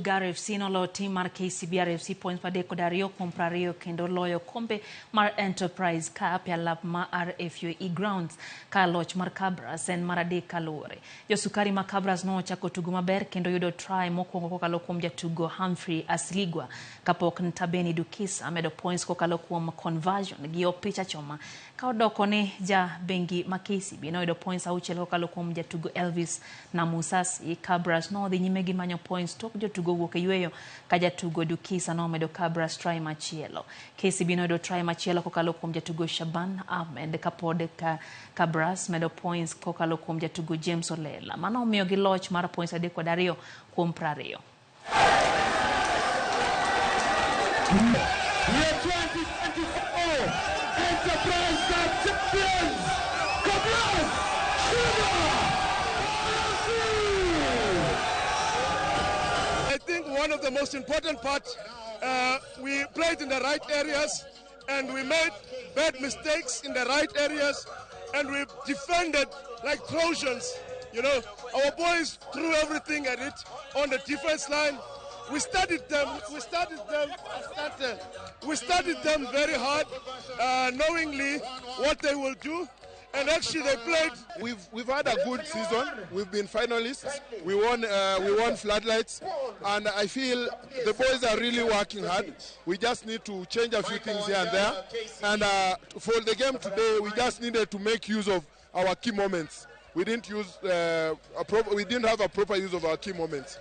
Sugar FC noloyo tim mar KCB RFC points 32 kuom 20 kendo loyo kombe mar Enterprise Cup e alap ma RFU e Grounds ka loch mar Kabras en mar adek kaluwore. Josukari ma Kabras nochako tugo maber kendo yudo try mokwongo kokalo kuom jatugo Humphrey Asligwa kapok Ntabeni Dukisa medo points kokalo kuom conversion gi opich achoma ka odoko ni ja bengi ma KCB noyudo points 6 kokalo kuom jatugo Elvis Namusasi. Kabras nodhi nyime gi manyo points tok jotugo wuok e yweyo ka jatugo Dukisa nomedo Kabras try machielo. KCB noyudo try machielo kokalo kuom jatugo Shaban Ahmed kapod ka Kabras medo points kokalo kuom jatugo James Olela. Mano omiyogi loch mar points 32 kuom 20. Your 2024 Enterprise Cup champions, Kabras Sugar RFC! I think one of the most important parts, we played in the right areas and we made bad mistakes in the right areas and we defended like Trojans. Our boys threw everything at it on the defense line. We studied them. We studied them. We studied them very hard, knowingly what they will do. And actually, they played. We've had a good season. We've been finalists. We won floodlights, and I feel the boys are really working hard. We just need to change a few things here and there. And for the game today, we just needed to make use of our key moments. We didn't have a proper use of our key moments.